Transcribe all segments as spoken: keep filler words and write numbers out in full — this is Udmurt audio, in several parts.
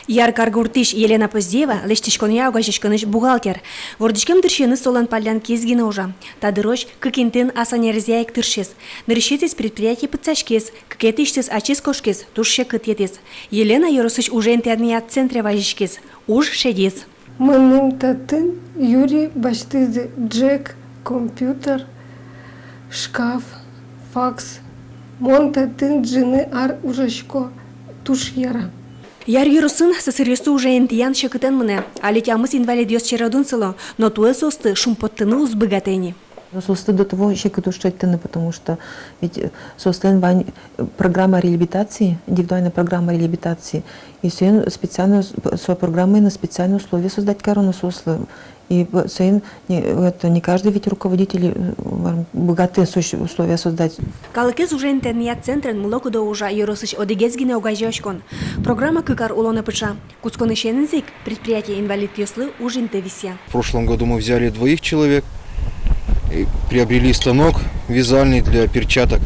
Яр каргуртысь Елена Поздеева лэсьтӥськонъя огазеяськонысь бухгалтер. Вордӥськем дырысеныз солэн паллян киыз гинэ ужа. Та дырозь кык интыын асланерезъя ик тыршиз. Нырысетӥез предприятие пытсаськиз, кыкетӥысьтыз ачиз кошкиз, туж секыт йӧтӥз. Елена ёросысь уже интыянъя центре вазиськиз. Уж шедиз. Мыным татын юри басьтӥзы ӝӧк, компьютер, шкаф, факс. Мон татын ӝыны ар ужасько, туж яра. Яр ёросын сӧсыръёсты уже интыян секытэн мынэ. Али тямыс инвалидъёс чередын сыло, но туэ соосты шумпоттыны уз быгатэ ни. Но соосты до того секыт уж шедьтыны, потому что ведь, э, соослэн вань, э, программа реабилитации, индивидуальная программа реабилитации. И соин специально с-, п-, со программаен специальные условия создать кароно соослы. И п-, соин не, это, не каждый ведь руководитель, э, м, быгатэ сыӵе условия создать. Калыкез уже интыянъя центрын мылокыдо ужа ёросысь одӥгез гинэ огазеяськон. Программа кык ар улонэ пыӵа. Кутсконысеныз ик предприятие инвалидъёслы уж инты висъя. В прошлом году мы взяли двоих человек, и приобрели станок вязальный для перчаток.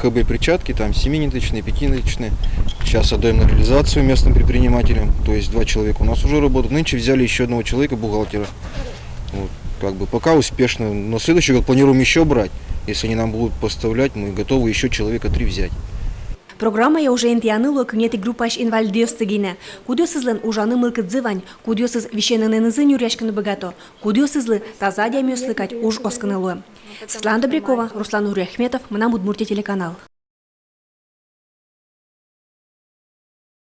Х Б перчатки, там семиниточные, пятиниточные. Сейчас отдаём на реализацию местным предпринимателям. То есть два человека у нас уже работают. Нынче взяли ещё одного человека, бухгалтера. Вот, как бы пока успешно. Но следующий год планируем ещё брать. Если они нам будут поставлять, мы готовы ещё человека три взять. Программае уже интыяны луэ куинетӥ группаысь инвалидъёсты гинэ. Кудъёсызлэн ужаны мылкыдзы вань, кудъёсыз висёнэнызы нюръяськыны быгато, кудъёсызлы таза адямиослы кадь уж оскыны луэ. Светлана Добрякова, Руслан Нуриахметов, «Мынам Удмуртие» телеканал.